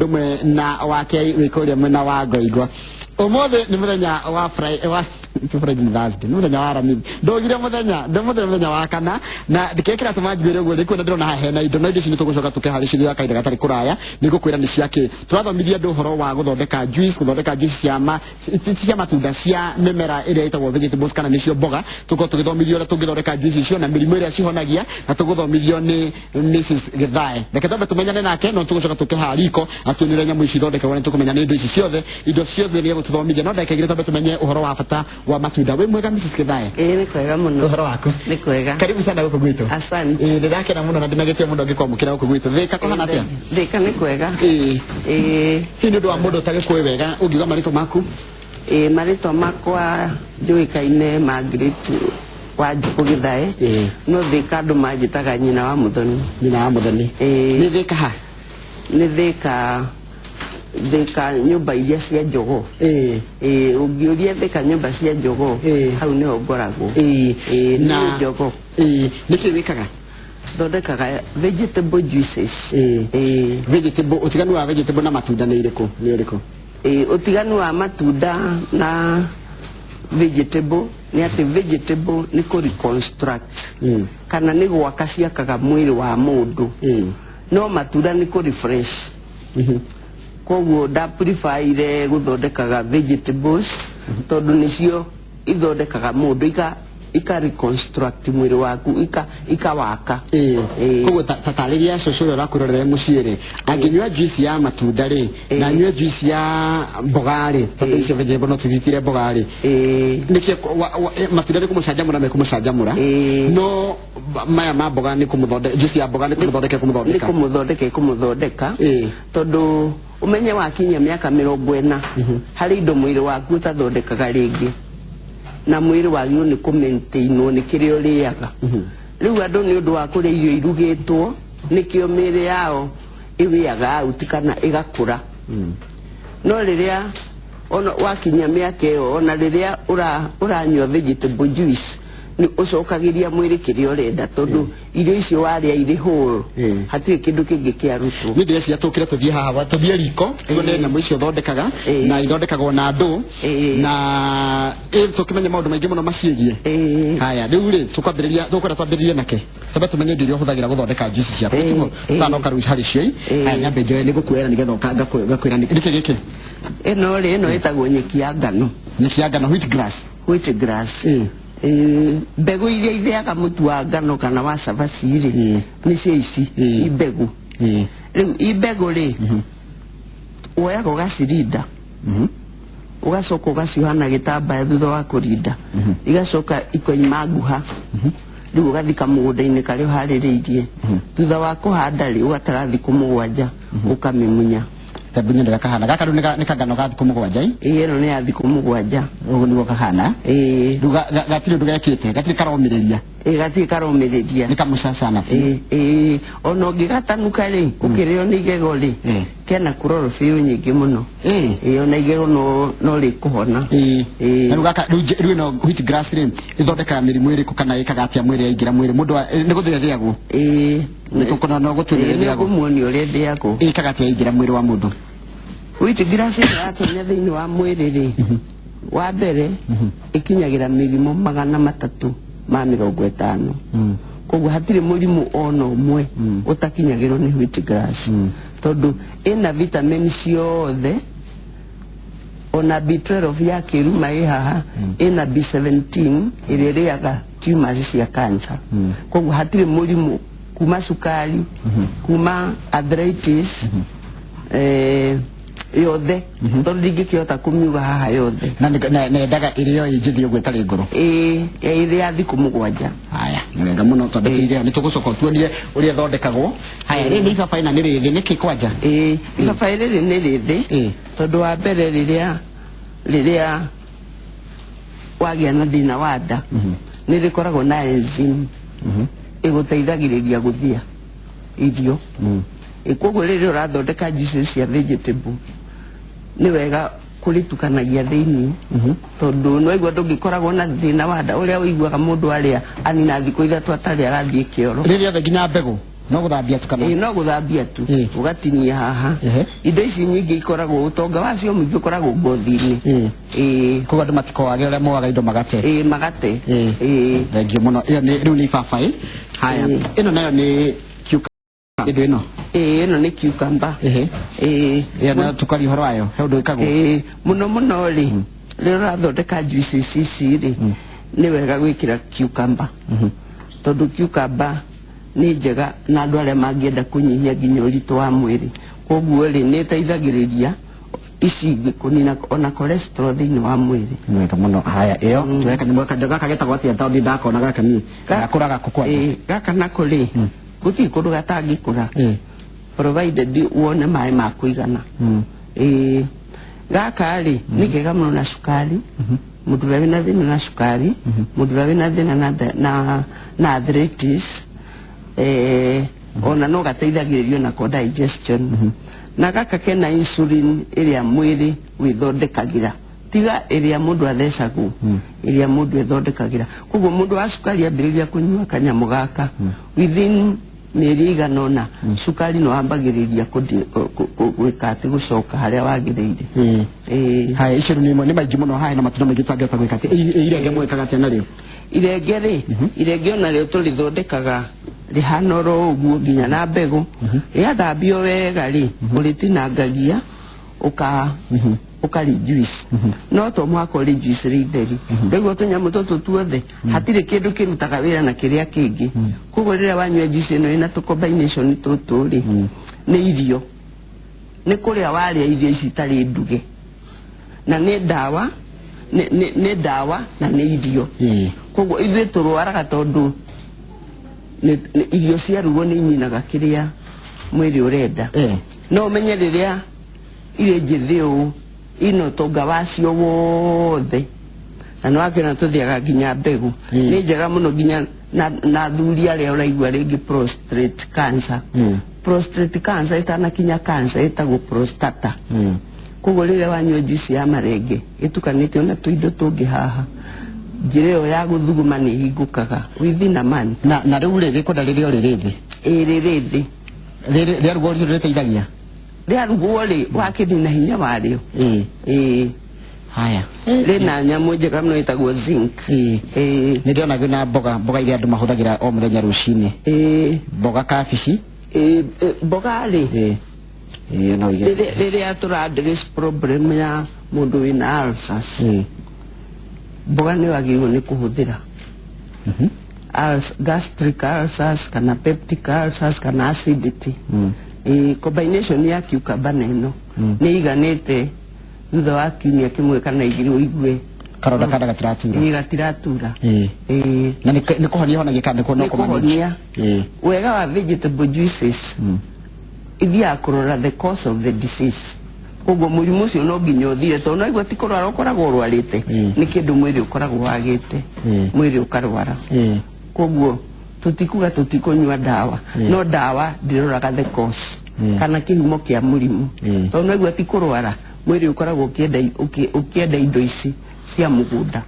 Ũndũ ũmwe na wake wĩ kũrĩa mwena wa Ngoingwa. Ũmũthĩ nĩ mũthenya wa Friday, wa ti Friday, nĩ Thursday, nĩ mũthenya wa Aramithi. Ndũgire mũthenya, ndĩ mũthenya mũthenya wa kana na kĩrĩa kĩratũma njuĩre ũguo nĩ kuona ndĩrona haha hena indo, no indo ici nĩ tũgũcoka tũkĩharĩciria ya kahinda gatarĩ kũraya. Nĩ ngũkwĩra nĩ ciakĩ. Tũrathomithia andũ ũhoro wa gũthondeka juice, gũthondeka juice cia ma ti cia matunda, cia mĩmera ĩrĩa ĩtagwo vegetables kana nĩcio mboga. Tũkorwo tũgĩthomithio ũrĩa tũngĩthondeka juice icio na mĩrimũ ĩrĩa cihonagia, na tũgũthomithio nĩ Mrs. Githae. Reke twambe tũmenyane nake, no tũgũcoka tũke haha riko atuonie ũrĩa nyamũ ici ithondekagwo, na tũkũmenya nĩ indo ici ciothe, indo ciothe nĩ egũtũthomithia, no ndagĩka igĩrĩ twambe tũmenye ũhoro wa bata wa matunda. Wĩ mwega, Mrs. Githae? Ĩĩ, nĩ kwega mũno. Ũhoro waku? Nĩ kwega. Karibu sana gũkũ gwitũ. Asante. Ĩĩ, ndĩrakena mũno na ndĩna gĩtĩo mũno ngĩkwamũkĩra gũkũ gwitũ. Thĩka kũhana atĩa? Thĩka nĩ kwega. Ĩĩ. Ĩĩ. Hihi nĩ ũndũ wa mũndũ ũtagĩkũĩ wega, ũngiuga marĩtwa maku? Ĩĩ, marĩtwa makwa njũĩkaine Margaret Wanjikũ Gĩthae. No Thĩka andũ manjĩtaga nyina wa Mũthoni. Nyina wa Mũthoni. Ĩĩ. Nĩ Thĩka ha? Nĩ Thĩka, Thĩka nyũmba iria cia njogoo. Ĩĩ, ũngĩũria Thĩka nyũmba cia njogoo, hau nĩho ngoragwo. Ĩĩ, Na nĩ njogoo. Ĩĩ, nĩkĩ wĩkaga? Thondekaga vegetable juices. Ĩĩ. Vegetable, ũtiganu wa vegetable na matunda nĩ irĩkũ? Nĩ ũrĩkũ? Ĩĩ, ũtiganu wa matunda na vegetable nĩ atĩ vegetable nĩ kũ reconstruct kana nĩ gwaka ciakaga mwĩrĩ wa mũndũ, no matunda nĩ kũ refresh. Koguo nda preferire gũthondekaga vegetables tondũ nĩcio ithondekaga mũndũ, ika reconstruct mwĩrĩ waku, ikawaka. Ĩĩ. Koguo ta tarĩria cũcũ ũrĩa ũrakwĩrorera mũciĩ rĩ, angĩnyua juice ya matunda rĩ na anyue juice ya mboga rĩ, tondũ icio vegetable no tũcitire mboga rĩ, nĩkĩ matunda nĩ kũmũcanjamũra mekũmũcanjamũra, no maya ma mboga nĩ kũmũthondeka, juice ya mboga nĩ kũmũthondeka nĩ kũmũthondeka? Kũmũthondeka ĩkũmũthondeka, tondũ ũmenye wakinyia mĩaka 40 harĩ indo mwĩrĩ waku ũtathondekaga rĩngĩ, na mwĩrĩ wagĩrĩirwo nĩ kũmaintainwo nĩ kĩrĩa ũrĩaga. Rĩu andũ nĩ ũndũ wa kũrĩa irio irugĩtwo, nĩkĩo mĩĩrĩ yao ĩwĩaga out kana ĩgakũra. No rĩrĩa ona wakinyia mĩaka ĩyo, ona rĩrĩa ũranyua vegetable juice, nĩ ũcokagĩria mwĩrĩ kĩrĩa ũrenda, tondũ irio icio warĩa irĩ whole, hatirĩ kĩndũ kĩngĩ kĩarutwo. Nĩ ndĩreciria tũkĩre tũthiĩ haha tũthiĩ riko tuone nyamũ icio thondekaga, na ithondekagwo na ndũ, na tũkĩmenye maũndũ maingĩ mũno maciĩgiĩ. Haya, rĩu rĩ, tũkwambĩrĩria, tũkwenda twambĩrĩrie nake, twambe tũmenye indo iria ũhũthagĩra gũthondeka juice ciaku. Tiguo? Tũtanoka rĩu harĩ cio. Haya, nyambe njoe, nĩ ngũkuoera nĩgetha ngakwĩra nĩkĩ gĩkĩ. Ĩno rĩ, ĩno ĩtagwo nyeki ya ngano. Nyeki ya ngano, wheat grass. Wheat grass. Ĩĩ, mbegũ iria ithĩaga mũtu wa ngano kana wa cabaci rĩ, nĩcio ici. I mbegũ. Rĩu i mbegũ rĩ, woyaga ũgacirinda, ũgacoka ũgacioha na gĩtambaya. Thutha wa kũrinda, igacoka ikoima nguha. Rĩu ũgathika mũgũnda-inĩ karĩa ũharĩrĩirie. Thutha wa kũhanda rĩ, ũgatara thikũ 7, ũkamĩmunya. Tambunya ndĩra kahana gaka rĩu nĩ kangano ga thikũ 7 ĩ? Ĩĩ, ĩno nĩ ya thikũ 7. Ũguo nĩguo kahana. Ĩĩ. Rĩu gatirĩ ũndũ gekĩte, gatirĩ karomĩrĩria? Ĩĩ, gatirĩ karomĩrĩria. Nĩ kamũcacana biũ. Ĩĩ, ĩĩ, ona ũngĩgatanuka rĩ, ũkĩrĩo nĩ igego rĩ, kena chlorophyll nyingĩ mũno. Ĩĩ, ona igego no rĩkũhona. Ĩĩ. Na rĩu gaka rĩu rĩu ĩno wheat grass rĩ, ĩthondekaga mĩrimũ ĩrĩkũ kana ĩkaga atĩa mwĩrĩ yaingĩra mwĩrĩ mũndũ nĩ gũthĩa ĩthĩagwo? Ĩĩ. Nĩ tũkũna no gũtuĩria Ĩĩ, nĩ ĩthĩagwo. ũkũmuonia ũrĩa ĩthĩagwo. Ĩkaga atĩa yaingĩra mwĩrĩ wa mũndũ? Wheat grass ĩno yatonya thĩinĩ wa mwĩrĩ rĩ, wa mbere ĩkinyagĩra mĩrimũ 350. Koguo hatirĩ mũrimũ ona ũmwe ũtakinyagĩrwo nĩ wheat grass, tondũ ĩna vitamin ciothe, ona B12 ya kĩruma ĩ haha, ĩna B17 ĩrĩa ĩrĩaga tumors cia cancer. Koguo hatirĩ mũrimũ kuma cukari, kuma arthritis, yothe, tondũ ndingĩkĩhota kũmiuga haha yothe. Na nendaga ĩrĩo ĩ njĩthĩ ũguo ĩtarĩ ngũrũ? Ĩĩ, ĩrĩ ya thikũ 7. Haya, nĩ wega mũno twambĩrĩire, nĩ tũgũcoka ũtuonie ũrĩa ĩthondekagwo. Haya, rĩrĩ nĩ ibabaĩ na nĩ rĩthĩ nĩkĩ kwanja? Ĩĩ, ibabaĩ rĩrĩ nĩ rĩthĩ, tondũ wa mbere rĩrĩa wagĩa na thĩna wa nda, nĩ rĩkoragwo na enzyme ĩgũteithagĩrĩria gũthĩa irio. Ĩ, koguo rĩrĩa ũrathondeka juices cia vegetable, nĩ wega kũrĩtukanagia thĩinĩ, tondũ nĩwaigua ndũngĩkoragwo na thĩna wa nda ũrĩa ũiguaga mũndũ arĩa anina thikũ 3 atarĩ arathiĩ kĩoro. Rĩrĩ othe nginya mbegũ? No gũthambia tu kana? Ĩĩ, no gũthambia tu. Ũgatinia haha. Indo ici nyingĩ ikoragwo, ũtonga wacio mũingĩ ũkoragwo ngothi-inĩ. Ĩĩ. Koguo andũ matikoage ũrĩa moaga indo magate. Ĩĩ, magate. Ĩĩ. Thengiũ mũno. Ĩyo nĩ rĩu nĩ ibabaĩ. Haya, ĩno nayo nĩ cucumber, ĩndũ ĩno. Ĩĩ, ĩno nĩ cucumber. Ĩĩ. Ĩyo nayo tukaria ũhoro wayo, he ũndũ ĩkagwo? Ĩĩ, mũno mũno rĩ, rĩrĩa ũrathondeka juices ici rĩ, nĩ wega gwĩkĩra cucumber, tondũ cucumber nĩ njega na andũ arĩa mangĩenda kũnyihia nginya ũritũ wa mwĩrĩ. Koguo rĩ, nĩ ĩteithagĩrĩria ici ingĩ kũnina ona cholesterol thĩinĩ wa mwĩrĩ. Nĩ wega mũno. Haya, ĩyo tuoe kanyamũ gaka, gaka getagwo atĩa, tondũ ndakona gaka niĩ? Gakũraga kũ kwanja? Ĩĩ, gaka nako rĩ, gũtirĩ kũndũ gatangĩkũra, provided wone maĩ ma kũigana. Ĩĩ, gaka rĩ, nĩ kega mũno na cukari, mũndũ ũrĩa wĩna thĩna na cukari, mũndũ ũrĩa wĩna thĩna na arthritis, ona no gateithagĩrĩrio nako digestion. Na gaka kena insulin ĩrĩa mwĩrĩ wĩthondekagĩra, tiga ĩrĩa mũndũ athecagwo, ĩrĩa mũndũ ethondekagĩra. Koguo mũndũ wa cukari ambĩrĩria kũnyua kanyamũ gaka, within mĩeri ĩigana ũna cukari no wambagĩrĩria gwĩka atĩ gũcoka harĩa wagĩrĩire. Ĩĩ. Haya, icio rĩu nĩ imwe, nĩ maingĩ mũno haha na matunda maingĩ tũtangĩhota gwĩka atĩ. Irenge mwĩkaga atĩa narĩo? Irenge rĩ, irenge onarĩo tũrĩthondekaga rĩhana oro ũguo, nginya na mbegũ. Rĩathambio wega rĩ, ũrĩtinangagia ũka ũkarĩ juice, no to mũhaka ũrĩ juice rĩ itheri. Rĩu tũnyamũ tũtũ tuothe hatirĩ kĩndũ kĩrutaga wĩra na kĩrĩa kĩngĩ. Koguo rĩrĩa wanyua juice ĩno ĩna tũ combination tũtũ rĩ, nĩ irio, nĩ kũrĩa warĩa irio ici itarĩ nduge, na nĩ ndawa, nĩ ndawa na nĩ irio. Koguo ithuĩ tũrwaraga tondũ irio ciarugwo nĩ ininaga kĩrĩa mwĩrĩ ũrenda. No ũmenye rĩrĩa irĩ njĩthĩ ũũ ina ũtonga wacio wothe, na nĩ wakĩona tũthĩaga nginya mbegũ. Nĩ njega mũno nginya na athuri arĩa ũraigua rĩngĩ prostate cancer. Prostate cancer ĩtanakinya cancer ĩtagwo prostata. Koguo rĩrĩa wanyua juice ya marenge ĩtukanĩtio na tũindo tũngĩ haha, njĩra ĩyo ya gũthuguma nĩ ĩhingũkaga within a month. Na rĩu rĩ, gĩkwenda rĩrĩ o rĩrĩ thĩ? Ĩĩ, rĩrĩ thĩ. Rĩrĩ rĩarugwo rĩteithagia? Rĩarugwo rĩ, wakĩnina hinya warĩo. Ĩĩ. Haya. Rĩna nyamũ njega mũno ĩtagwo zinc. Ĩĩ. Nĩ ndĩrona kwĩna mboga, mboga iria andũ mahũthagĩra o mũthenya rũcinĩ. Mboga kabici. Ĩĩ, mboga rĩ, Ĩĩ, no ige. Rĩrĩa tũra address problem ya mũndũ wĩna ulcers, mboga nĩ wagĩrĩirwo nĩ kũhũthĩra. Gastric ulcers kana peptic ulcers kana acidity. Ĩĩ, combination ya cucumber na ĩno nĩ iganĩte, thutha wa kiumia kĩmwe kana igĩrĩ ũigue karonda kada gatiratura. Ĩĩ, gatiratura. Ĩĩ. Na nĩ kũhonia honagia kana nĩ nĩ kũhonia. Wega wa vegetable juices, ithiaga kũrora the cause of the disease. Koguo mũrimũ ũcio no nginya ũthire, tondũ no igua ti kũrwara ũkoragwo ũrwarĩte, nĩ kĩndũ mwĩrĩ ũkoragwo wagĩte, mwĩrĩ ũkarwara. Koguo tũtikuga tũtikũnyua ndawa, no ndawa ndĩroraga the cause kana kĩhumo kĩa mũrimũ, tondũ no igua ti kũrwara, mwĩrĩ ũkoragwo ũkĩenda indo ici cia mũgũnda.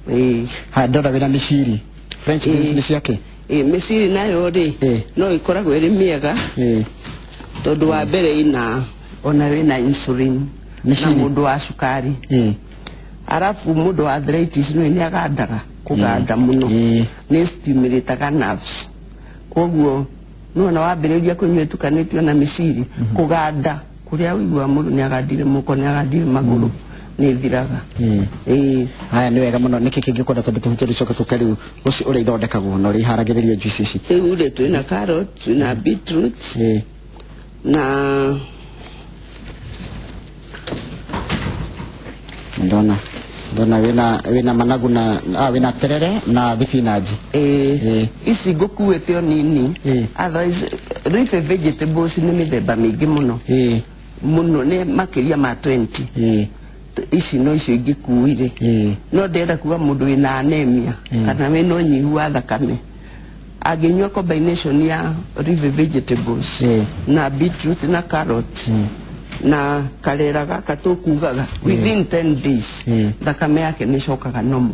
Ĩĩ. Haya, ndĩrona wĩna mĩciri, French beans, nĩ ciake? Ĩĩ, mĩciri nayo rĩ, no ĩkoragwo ĩrĩ mĩega, tondũ wa mbere ĩna ona wĩna insulin na Mĩciri. mũndũ wa cukari, arabu mũndũ wa arthritis no nĩ agandaga kũganda mũno, nĩ stimulataga nerves. Koguo nĩwona wambĩrĩria kũnyua ĩtukanĩtio na mĩciri, kũganda kũrĩa ũiguaga mũndũ nĩ agandire moko, nĩ agandire magũrũ, nĩ ĩthiraga. Ĩĩ. Haya, nĩ wega mũno. Nĩkĩ kĩngĩ kwenda, tondũ tũhutie tũcoke tũke rĩu ũcio ũrĩa ithondekagwo na ũrĩa iharagĩrĩrio juice ici? Rĩu rĩ, twĩna carrot, twĩna beetroot na Ndona wĩna managu na wĩna terere na thibinanji. Ĩĩ. Ici ngũkuĩte o nini. Otherwise leafy vegetables nĩ mĩthemba mĩingĩ mũno mũno, nĩ makĩria ma 20. Ici no icio ingĩkuire. No ndĩrenda kuga mũndũ wĩna anemia kana wĩna ũnyihu wa thakame angĩnyua combination ya leafy vegetables na beetroot na carrot na karera gaka tũkugaga, within 10 days thakame yake nĩ ĩcokaga normal.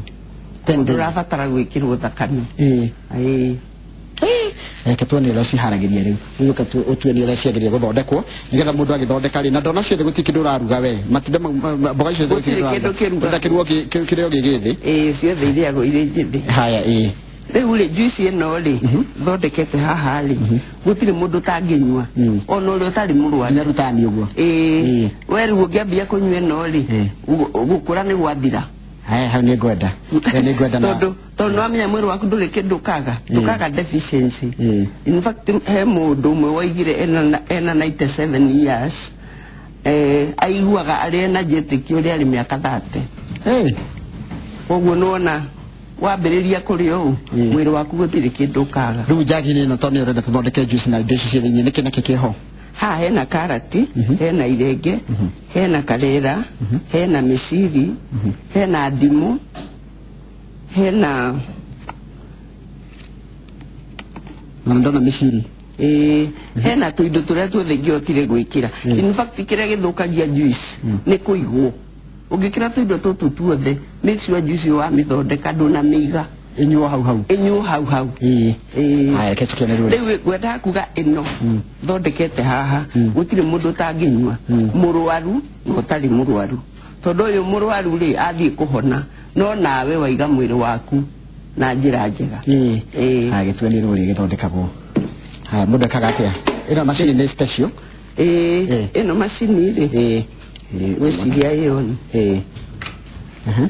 10 days. Ndũrabatara gwĩkĩrwo thakame. Ĩĩ. Reke tuone ũrĩa ciharagĩria rĩu. Rĩu reke ũtuonie ũrĩa ciagĩrĩire gũthondekwo nĩgetha mũndũ agĩthondeka rĩ, na ndona ciothe gũtirĩ kĩndũ ũraruga we. Matunda mau, mboga icio ciothe Gũtirĩ gũtirĩ kĩndũ kĩruga. Ũrenda kĩrugo kĩrĩo gĩ gĩthĩ. Ĩĩ, ciothe irĩagwo irĩ njĩthĩ. Haya, ĩĩ. Rĩu rĩ, juice ĩno rĩ, thondekete haha rĩ, gũtirĩ mũndũ ũtangĩnyua, ona ũrĩa ũtarĩ mũrwaru. Nginya rutani ũguo. Ĩĩ. Ĩĩ. We rĩu ũngĩambia kũnyua ĩno rĩ, gũkũra nĩ gwathira. Haya, hau nĩ ngwenda. We nĩ ngwenda na. Tondũ nĩwamenya mwĩrĩ waku ndũrĩ kĩndũ ũkaga, ndũkaga deficiency. In fact, he mũndũ ũmwe woigire ena 97 years, aiguaga arĩ energetic ũrĩa arĩ mĩaka 30. Koguo nĩwona wambĩrĩria kũrĩa ũũ, mwĩrĩ waku gũtirĩ kĩndũ ũkaga. Rĩu njagi-inĩ ĩno tondũ nĩ ũrenda tũthondeke juice na indo ici ciĩ thĩinĩ, nĩkĩ nakĩ kĩho? Haha hena karati, hena irenge, hena karera, hena mĩciri, hena ndimũ, hena Na ndona mĩciri. Ĩĩ, hena tũindo tũrĩa tuothe ingĩhotire gwĩkĩra. In fact, kĩrĩa gĩthũkagia juice nĩ kũigwo. Ũngĩkĩra tũindo tũtũ tuothe, make sure juice ĩyo wamĩthondeka ndũnamĩiga. Ĩnyuo hau hau. Ĩnyuo hau hau. Ĩĩ. Ĩĩ. Haya, reke tũkĩone rĩu. Rĩu ngwendaga kuga ĩno thondekete haha, gũtirĩ mũndũ ũtangĩnyua, mũrwaru na ũtarĩ mũrwaru. Tondũ ũyũ mũrwaru rĩ, athiĩ kũhona, no nawe waiga mwĩrĩ waku na njĩra njega. Ĩĩ. Ĩĩ. Haya, gĩtue nĩ rũrĩ gĩthondekagwo. Haya, mũndũ ekaga atĩa? Ĩno macini nĩ special. Ĩĩ. Ĩĩ. Ĩno macini rĩ, Ĩĩ. Ĩĩ. ngwĩciria ĩyo nĩ. Ĩĩ. Aha.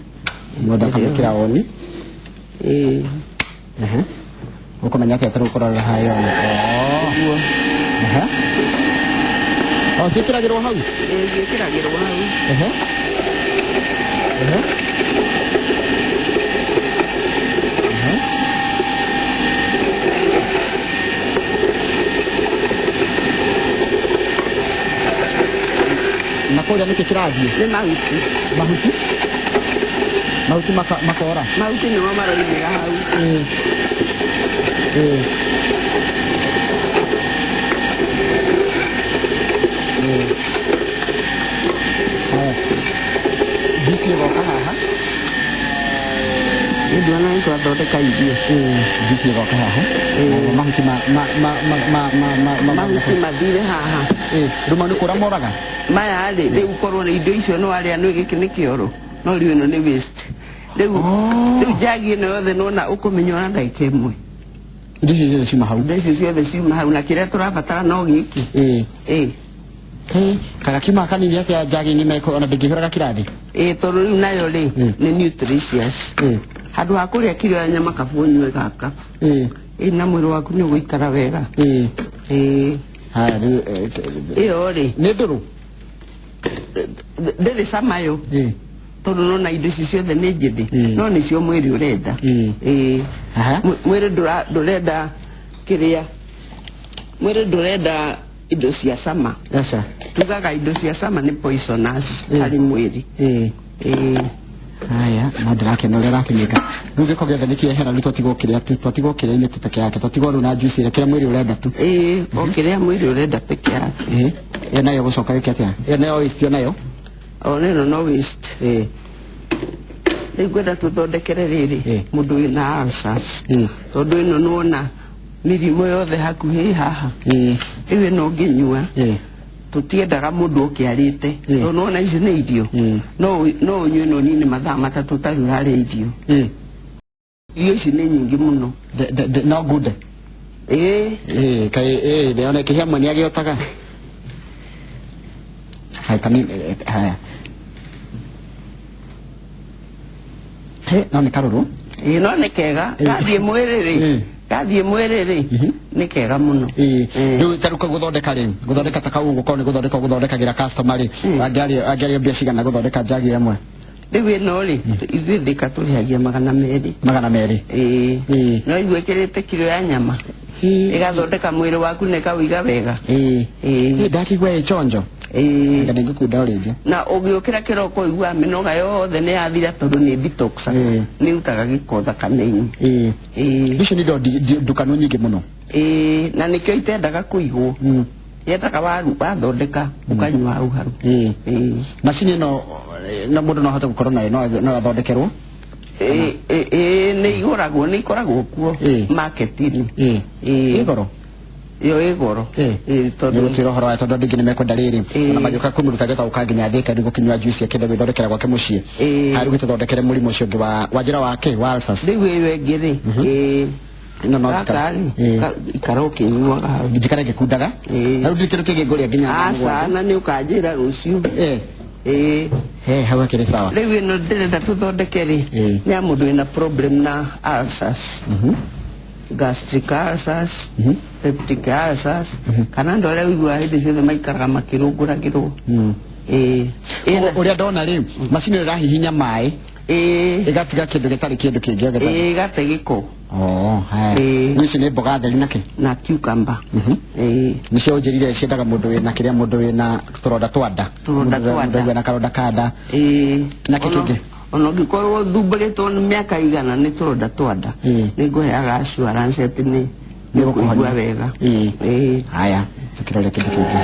Mũndũ akamĩkĩra oni. Ĩĩ. Aha. Ũkũmenya atĩa tarĩu kũrorera haha ĩyo? Ũguo. Aha. O ciĩkĩragĩrwo hau? Ĩĩ, ciĩkĩragĩrwo hau. Ehe. Ehe. Ehe. Na kũrĩa nĩkĩ kĩrathiĩ? Nĩ mahuti. Mahuti? Mahuti makora? Mahuti nĩmo maroimĩra hau. Ĩĩ. Ĩĩ. Ĩĩ. Haya. Juice ĩgoka haha. Nĩ nduona nĩ twathondeka irio. Ĩĩ, juice ĩgoka haha. Ĩĩ. Mahuti ma Mahuti mathire haha. Ĩĩ, rĩu mau nĩ kũra moraga? Maya rĩ, rĩu korwo nĩ indo icio nĩ warĩa nĩ gĩkĩ nĩ kĩoro. No rĩu ĩno nĩ waste. Rĩu rĩu njagi ĩno yothe nĩwona ũkũmĩnyua na ndagĩka ĩmwe. Indo icio ciothe ciuma hau. Indo icio ciothe ciuma hau na kĩrĩa tũrabatara no gĩkĩ. Ĩĩ. Ĩĩ. Ĩĩ, kaga kiuma kanini atĩa njagi ng'ima ona ndĩngĩihũra gakirathi? Ĩĩ, tondũ rĩu nayo rĩ, nĩ nutritious. Handũ ha kũrĩa kiro ya nyama kaba ũnyue gaka. Ĩĩ. Ĩĩ, na mwĩrĩ waku nĩ ũgũikara wega. Ĩĩ. Ĩĩ. Haya, rĩu Ĩyo rĩ, nĩ ndũrũ? Ndĩrĩ cama yo. Ĩĩ. Tondũ nona indo ici ciothe nĩ njĩthĩ, no nĩcio mwĩrĩ ũrenda. Ĩĩ. Ĩĩ. Aha. Mwĩrĩ ndũrenda kĩrĩa, mwĩrĩ ndũrenda indo cia cama. Aca. Tugaga indo cia cama nĩ poisonous harĩ mwĩrĩ. Ĩĩ. Ĩĩ. Haya, no ndĩrakena ũrĩa ũrakĩmĩka. Rĩu gĩko gĩothe nĩ kĩehera, rĩu twatigwo kĩrĩa tu, twagwo kĩrĩa-inĩ tu peke yake, twatigwo rĩu na juice ĩrĩa kĩrĩa mwĩrĩ ũrenda tu. Ĩĩ, o kĩrĩa mwĩrĩ ũrenda peke yake. Ĩĩ. Ĩyo nayo gũcoka gĩke atĩa? Ĩyo nayo waste nayo? Ona ĩno no waste. Ĩĩ. Rĩu ngwenda tũthondekere rĩrĩ, mũndũ wĩna ulcers. Tondũ ĩno nĩwona mĩrimũ yothe hakuhĩ haha. Ĩĩ. Rĩu ĩno ũngĩnyua, Ĩĩ. tũtiendaga mũndũ oke arĩte. Ĩĩ. Tondũ nĩwona ici nĩ irio. No ũnyue ĩno ũnine mathaa matatũ ũtarĩ ũrarĩa irio. Ĩĩ. Irio ici nĩ nyingĩ mũno. No ngunde. Ĩĩ. Ĩĩ, kaĩ ĩĩ, ndĩrona kĩhĩa mwe nĩagĩotaga. Haya, kani haya. He, no nĩ karũrũ. Ĩĩ, no nĩ kega. Gathiĩ mwĩrĩ rĩ. Gathiĩ mwĩrĩ rĩ, nĩ kega mũno. Ĩĩ. Rĩu ta rĩu gũthondeka rĩ, gũthondeka ta kau gũkorwo nĩ gũthondeka gũthondekagĩra customer rĩ, angĩarĩo mbia cigana gũthondeka njagi ĩmwe? Rĩu ĩno rĩ, ithuĩ Thika tũrĩhagia 200. 200. Ĩĩ. Ĩĩ. No igu ĩkĩrĩte kiro ya nyama. Ĩgathondeka mwĩrĩ waku na ĩkawĩiga wega. Ĩĩ. Ĩĩ. Ĩĩ, ndakĩigua ĩ chonjo. Ĩĩ. Anga ndĩngĩkunda o rĩngĩ. Na ũgĩũkĩra kĩroko ũiguaga mĩnoga yothe nĩ yathira tondũ nĩ detox. Ĩĩ. Nĩ ĩrutaga gĩko thakame-inĩ. Ĩĩ. Ĩĩ. Icio nĩ indo ndukanu nyingĩ mũno. Ĩĩ, na nĩkĩo itendaga kũigwo. Yendaga wathondeka ũkanyua hau hau. Ĩĩ. Ĩĩ. Macini ĩno na mũndũ no ahote gũkorwo nayo, no athondekerwo? Ĩ nĩ igũragwo, nĩ ikoragwo kuo market-inĩ. Ĩ goro? Ĩyo ĩ goro. Ĩ tondũ nĩ ũhoro wa tondũ andũ aingĩ nĩ mekwenda rĩrĩ ona magĩũka kũmũruta gĩta gũka nginya Thika rĩu gũkĩnyua juice akĩenda gwĩthondekera gwake mũciĩ. Harĩ gũtũthondekere mũrimũ ũcio ũngĩ wa njĩra wake wa ulcers. Rĩu ĩyo ĩngĩ rĩ, ĩno no gaka rĩ, ikara ũkĩnyuaga hau. Njikare ngĩkundaga. Rĩu ndirĩ kĩndũ kĩngĩ ngũrĩa nginya Aca, na nĩ ũkanjĩra rũciũ. He hau hakĩrĩ sawa. Rĩu ĩno ndĩrenda tũthondeke rĩ, nĩ ya mũndũ wĩna problem na ulcers, gastric ulcers, peptic ulcers, kana andũ arĩa ũiguaga hĩndĩ ciothe maikaraga makĩrũngũragĩrwo. Ũrĩa ndona rĩ, macini ĩyo ĩrahihinya maĩ ĩgatiga kĩndũ gĩtarĩ kĩndũ kĩngĩ o gĩtarĩ. Ĩgate gĩko. Haya. Rĩu ici nĩ mboga theri na kĩ? Na cucumber. Nĩcio ũnjĩrire ciendaga mũndũ wĩna kĩrĩa, mũndũ wĩna tũronda twa nda. Tũronda twa nda. Mũndũ wĩna karonda ka nda. Na kĩ kĩngĩ? Ona ũngĩkorwo thumbũrĩtwo nĩ mĩaka igana nĩ tũronda twa nda, nĩ ngũheaga assurance atĩ nĩ ũkũigua wega. Haya, tũkĩrore kĩndũ kĩngĩ.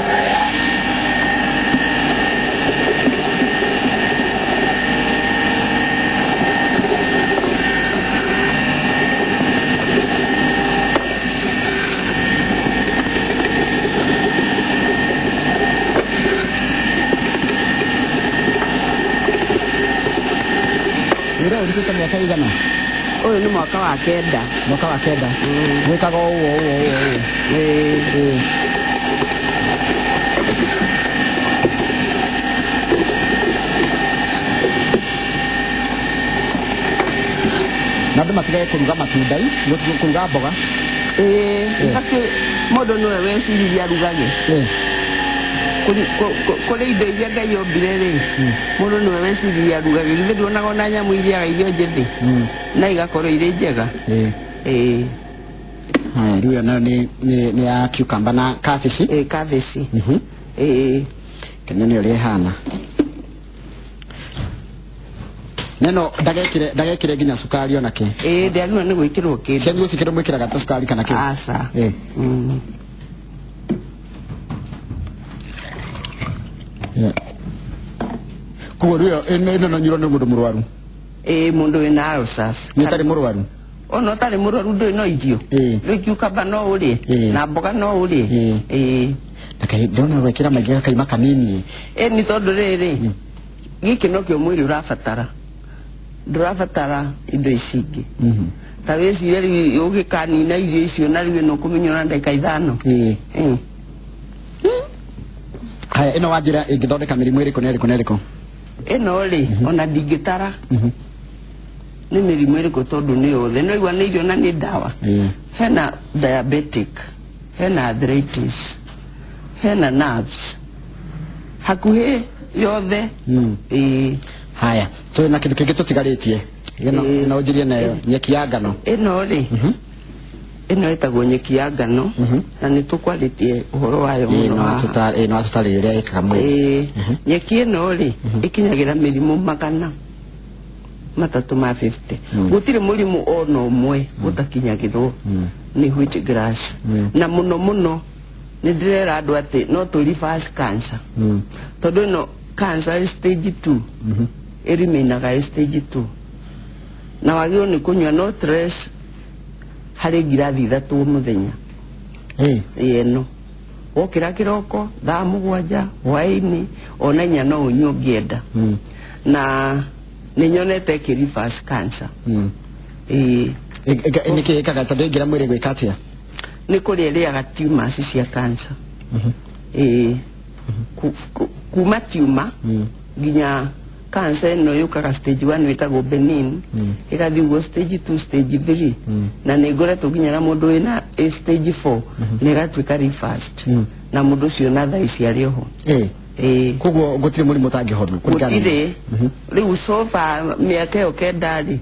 Wĩra ũrutĩte mĩaka igana? Ũyũ nĩ mwaka wa 9. Mwaka wa 9. Gwĩkaga ũũ ũũ ũũ ũũ. Na andũ matigage kũruga matunda, kũruga mboga. Ibatiĩ mũndũ nĩwe weciririe arugage. Kũrĩ indo iria Ngai ombire rĩ, mũndũ nĩwe weciririe arugage. Githĩ nduonaga ona nyamũ irĩaga irio njĩthĩ na igakorwo irĩ njega? Haya, rĩu ĩyo nayo nĩ ya cucumber na kabici. Kabici. Kenya nĩ ũrĩa ĩhana. Neno ndagekire nginya cukari ona kĩ. Ndĩagĩrĩirwo nĩ gwĩkĩrwo kĩndũ. Cia juice kĩndũ mwĩkĩraga ta cukari kana kĩ? Aca. Koguo rĩu ĩno no nyuo nĩ mũndũ mũrwaru? Mũndũ wĩna ulcers. Nĩ ũtarĩ mũrwaru? Ona ũtarĩ mũrwaru ndũĩ no irio. Rĩu cucumber no ũrĩe na mboga no ũrĩe. Reke ndĩrona gwĩkĩra maingĩ gakaima kanini. Nĩ tondũ rĩrĩ, gĩkĩ nokĩo mwĩrĩ ũrabatara. Ndũrabatara indo ici ingĩ. Ta wĩcirie rĩu ũgĩkanina irio icio na rĩu ĩno ũkũmĩnyua na ndagĩka 5. Haya, ĩno wanjĩra ĩngĩthondeka mĩrimũ ĩrĩkũ na ĩrĩkũ na ĩrĩkũ? Ĩno rĩ, ona ndingĩtara. Nĩ mĩrimũ ĩrĩkũ tondũ nĩ yothe. No igua nĩ irio na nĩ ndawa. Hena diabetic, hena arthritis, hena nerves. Hakuhĩ yothe. Haya, twĩ na kĩndũ kĩngĩ tũtigarĩtie. Ĩno ũnjĩrie nayo nyeki ya ngano. Ĩno rĩ, ĩno ĩtagwo nyeki ya ngano, na nĩ tũkwarĩtie ũhoro wayo mũno haha. Ĩno atũtarĩrie ũrĩa ĩkaga mwĩrĩ. Nyeki ĩno rĩ, ĩkinyagĩra mĩrimũ 350. Gũtirĩ mũrimũ ona ũmwe ũtakinyagĩrwo nĩ wheat grass. Na mũno mũno nĩ ndĩrera andũ atĩ no tũ reverse cancer. Tondũ ĩno cancer ĩ stage 2. Ĩremainaga ĩ stage 2. Na wagĩrĩirwo nĩ kũnyua no less harĩ ngirathi 3 mũthenya. Ĩno. Wokĩra kĩroko thaa 7 hwaĩ-inĩ ona 4 no ũnyue ũngĩenda. Na nĩ nyonete ĩkĩ reverse cancer. Nĩkĩ ĩkaga tondũ ĩngĩra mwĩrĩ gwĩka atĩa? Nĩ kũrĩa ĩrĩaga tumors cia cancer. Kuma tumor nginya cancer ĩno yũkaga stage 1 ĩtagwo benign, ĩgathiĩ ũguo stage 2, stage 3, na nĩ ngoretwo nginya na mũndũ wĩna stage 4 na ĩgatuĩka reversed, na mũndũ ũcio na thaa ici arĩ oho. Koguo gũtirĩ mũrimũ ũtangĩhonwo? Gũtirĩ. Rĩu so far mĩaka ĩyo 9 rĩ,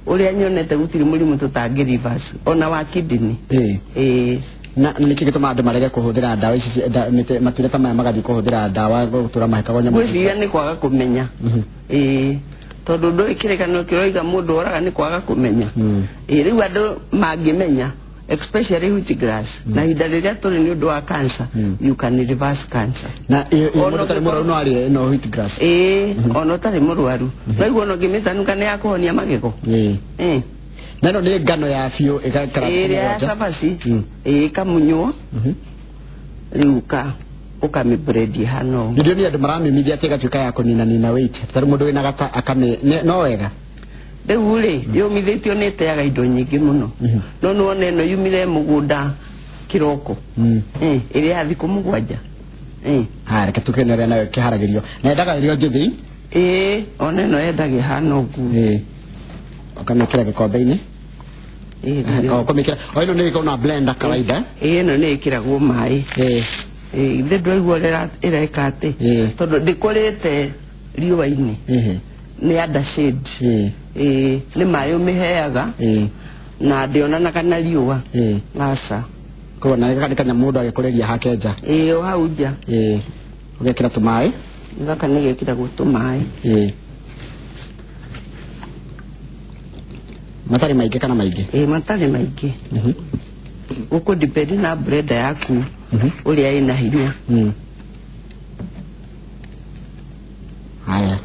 ũrĩa nyonete gũtirĩ mũrimũ tũtangĩ reverse, ona wa kidney. Na nĩkĩ gĩtũmaga andũ marege kũhũthĩra ndawa ici, matunda ta maya magathiĩ kũhũthĩra ndawa gũtũra mahĩkagwo nyamũ? Ngwĩciria nĩ kwaga kũmenya. Tondũ ndũĩ kĩrĩkanĩro kĩroiga mũndũ oraga nĩ kwaga kũmenya. Rĩu andũ mangĩmenya Especially wheatgrass na ihinda rĩrĩa tũrĩ nĩ ũndũ wa cancer, you can reverse cancer. Na Ona mũndũ ũtarĩ ũngĩkorwo- mũrwaru no arĩe ĩno wheatgrass? Ĩĩ, ona ũtarĩ mũrwaru no igua ona ũngĩmĩtanuka nĩ ya kũhonia magego. Ĩĩ. Na ĩno nĩ ngano ya biũ ĩgaikara thikũ Ĩrĩa ya 7. cabaci. Ĩĩ, ĩkamunywo rĩu ũkamĩblend ĩhana ũũ. Ndio nĩ andũ maramĩmithia atĩ ĩgatuĩka ya kũninanina weight, tarĩ mũndũ wĩna gata akamĩ no wega. Rĩu rĩ, yũmithĩtio nĩ ĩteaga indo nyingĩ mũno. No nĩwona ĩno yumire mũgũnda kĩroko. Ĩrĩa ya thikũ 7. Haya, reke tukene ũrĩa nayo ĩkĩharagĩrio na endaga ĩrĩa njĩthĩ. Ĩĩ, ona ĩno yendaga ĩhana ũguo. Ĩĩ, ũkamĩkĩra gĩkombe-inĩ. Ĩĩ. O ũkamĩkĩra o ĩno nĩ ĩkoragwo na blender kawaida. Ĩĩ, ĩno nĩ ĩkĩragwo maĩ. Ĩĩ, ithe ndwaigua ũrĩa ĩreka atĩ tondũ ndĩkũrĩte riũa-inĩ, nĩ under shade. Ĩĩ, nĩ maĩ ũmĩheaga na ndĩonanaga na riũa. Aca. Koguo na gaka nĩ kanyamũ mũndũ agĩkũrĩria hake nja. Ĩĩ, o hau nja. Ĩĩ, ũgekĩra tũmaĩ. Gaka nĩ gekĩragwo tũmaĩ. Ĩĩ, matarĩ maingĩ kana maingĩ? Ĩĩ, matarĩ maingĩ. Gũkũ depend na blender yaku ũrĩa ĩna hinya. Haya,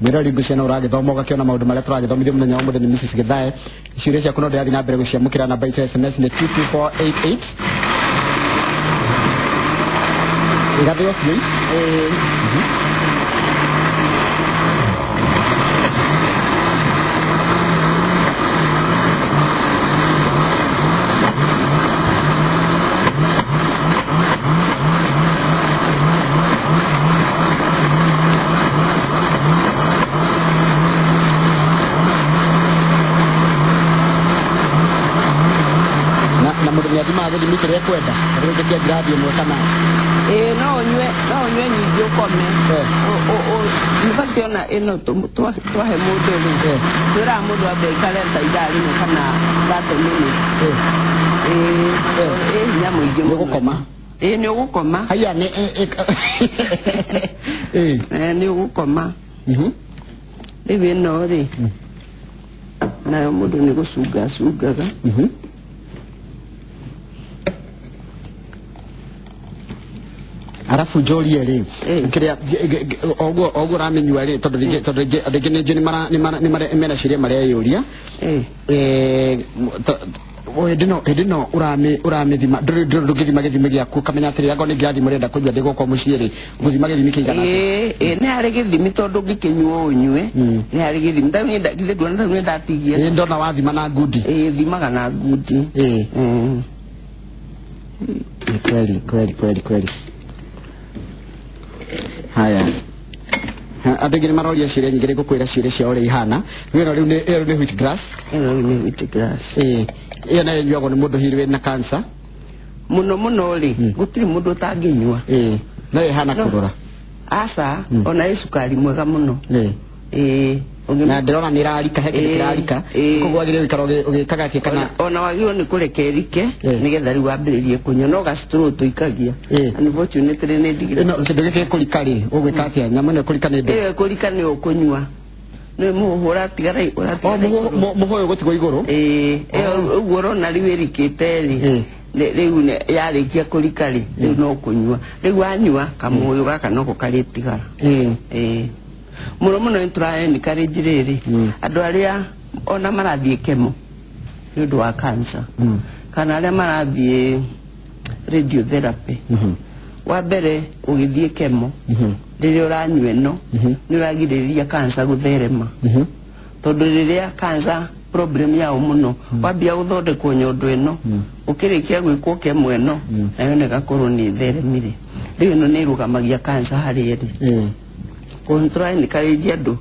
mwĩrori ngũcia no ũragĩthoma ũgakĩona maũndũ marĩa tũragĩthomithio mũthenya wa ũmũthĩ nĩ Mrs. Githae. Ciũria ciaku no ndĩrathiĩ na mbere gũciamũkĩra. Namba itũ ya SMS nĩ 22488. Ĩgathĩo biũ. Ĩĩ. Na mũndũ nĩ athimaga gĩthimi kĩrĩa ekwenda rĩngĩ kĩa ngirathi ĩmwe kana? Ĩĩ, no ũnyue nyingĩ ũkome. In fact, ona ĩno twahe mũndũ rĩ, twĩraga mũndũ ambe aikare ta ithaa rĩmwe kana 30 minutes. Ĩĩ, ĩ hinya mũingĩ Nĩ mũno. ũgũkoma. Ĩĩ, nĩ ũgũkoma. Haya, nĩ ĩ. Nĩ ũgũkoma. Rĩu ĩno rĩ, nayo mũndũ nĩ gũcunga acungaga. Arabu njũrie rĩ, kĩrĩa oguo ũramĩnyua rĩ, tondũ rĩngĩ andũ aingĩ nĩ nĩ mara mena ciũria mareyũria. Hĩndĩ ĩno ũramĩthima, ndũngĩthima gĩthimi gĩaku ũkamenya atĩrĩ, angorwo nĩ ngirathi mũrenda kũnyua ndĩ gũkwa mũciĩ rĩ, gũthima gĩthimi kĩigana atĩa? Ĩĩ, nĩ harĩ gĩthimi tondũ ũngĩkĩnyua ũnyue. Nĩ harĩ gĩthimi. Tarĩu niĩ githĩ nduona tarĩu nĩ ndatigia. Ĩĩ, ndona wathima na ngundi. Ĩĩ, thimaga na ngundi. Nĩ kweli kweli kweli kweli. Haya, andũ aingĩ nĩ maroria ciũria nyingĩ, nĩ ngũkwĩra ciũria ciao ũrĩa ihana. Ĩno rĩu nĩ wheat grass. Ĩno rĩu nĩ wheat grass. Ĩĩ, ĩyo nayo ĩnyuagwo nĩ mũndũ hihi wĩna cancer? Mũno mũno rĩ, gũtirĩ mũndũ ũtangĩnyua. Ĩĩ, nayo ĩhana kũrũra. Aca, ona ĩ cukari mwega mũno. Ĩĩ. Na ndĩrona nĩ ĩrarika, he kĩndũ kĩrarika. Koguo wagĩrĩire gũikara ũgĩkaga atĩ kana? Ona wagĩrĩirwo nĩ kũreka ĩrike nĩgetha rĩu wambĩrĩrie kũnyua, no gastraw tũikagia. Unfortunately nĩ ndigire. Ĩno kĩndũ gĩkĩ gĩkũrika rĩ, ũgwĩka atĩa? Nyamũ ĩno ĩkũrika nĩ ndũ? Ĩyo ĩkũrika nĩ ũkũnyua, nĩ mũhũhũ ũratigara O ũratigara igũrũ. Mũhũyũ gũtigwo igũrũ? Ĩĩ, ĩyo ũguo ũrona rĩu ĩrikĩte rĩ, rĩu yarĩkia kũrika rĩ, rĩu no kũnyua. Rĩu wanyua kamũyũ gaka noko karĩtigara. Ĩĩ, mũno mũno nĩ tũra encourage rĩrĩ andũ arĩa ona marathiĩ chemo nĩ ũndũ wa cancer kana arĩa marathiĩ radiotherapy. Wa mbere, ũgĩthiĩ chemo, rĩrĩa ũranyua ĩno, nĩ ũragirĩrĩria cancer gũtherema, tondũ rĩrĩa cancer problem yao mũno wambia gũthondekwo nyondo ĩno, ũkĩrĩkia gwĩkwo chemo ĩno, nayo nĩ ĩgakorwo nĩ ĩtheremire. Rĩu ĩno nĩ ĩrũgamagia cancer harĩa ĩrĩ. Koguo nĩ tũra encourage andũ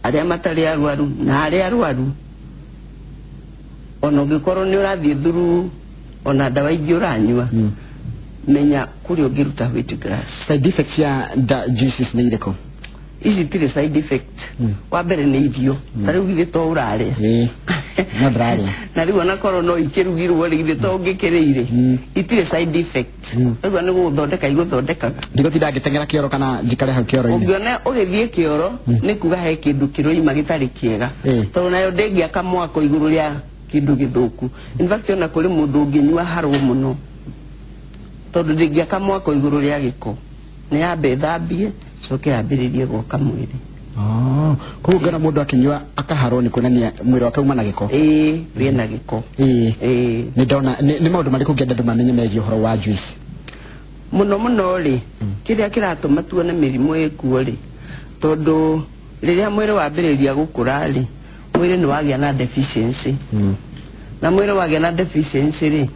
arĩa matarĩ arwaru na arĩa arwaru, ona ũngĩkorwo nĩ ũrathiĩ through ona ndawa ingĩ ũranyua, menya kũrĩa ũngĩruta wheat grass. Side effects cia juices nĩ irĩkũ? Ici itirĩ side effect. Wa mbere nĩ irio, ta rĩu githĩ to ũrarĩa? Ĩĩ, no ndĩrarĩa. Na rĩu onakorwo no ikĩrugirwo rĩ, githĩ to ũngĩkĩrĩire? Itirĩ side effect. Ũguo nĩ gũgũthondeka igũthondekaga. Ndigũtinda ngĩteng'era kĩoro kana njikare hau kĩoro-inĩ? Ũngĩona ũgĩthiĩ kĩoro, nĩ kuga he kĩndũ kĩroima gĩtarĩ kĩega, tondũ nayo ndĩngĩaka mwako igũrũ rĩa Kĩndũ gĩthũku. In fact, ona kũrĩ mũndũ ũngĩnyua harwo mũno, tondũ ndĩngĩaka mwako igũrũ rĩa gĩko, nĩ yambe ĩthambie, coke yambĩrĩrie gwaka mwĩrĩ. Oh, koguo ngona mũndũ akĩnyua akaharwo nĩ kuonania mwĩrĩ wake uma na gĩko. Ĩĩ, wĩna gĩko. Ĩĩ. Nĩ ndona nĩ maũndũ marĩkũ ũngĩenda andũ mamenye megiĩ ũhoro wa juice? Mũno mũno rĩ, kĩrĩa kĩratũma tuone mĩrimũ ĩkuo rĩ, tondũ rĩrĩa mwĩrĩ wambĩrĩria gũkũra rĩ, mwĩrĩ nĩ wagĩa na deficiency. Na mwĩrĩ wagĩa na deficiency rĩ,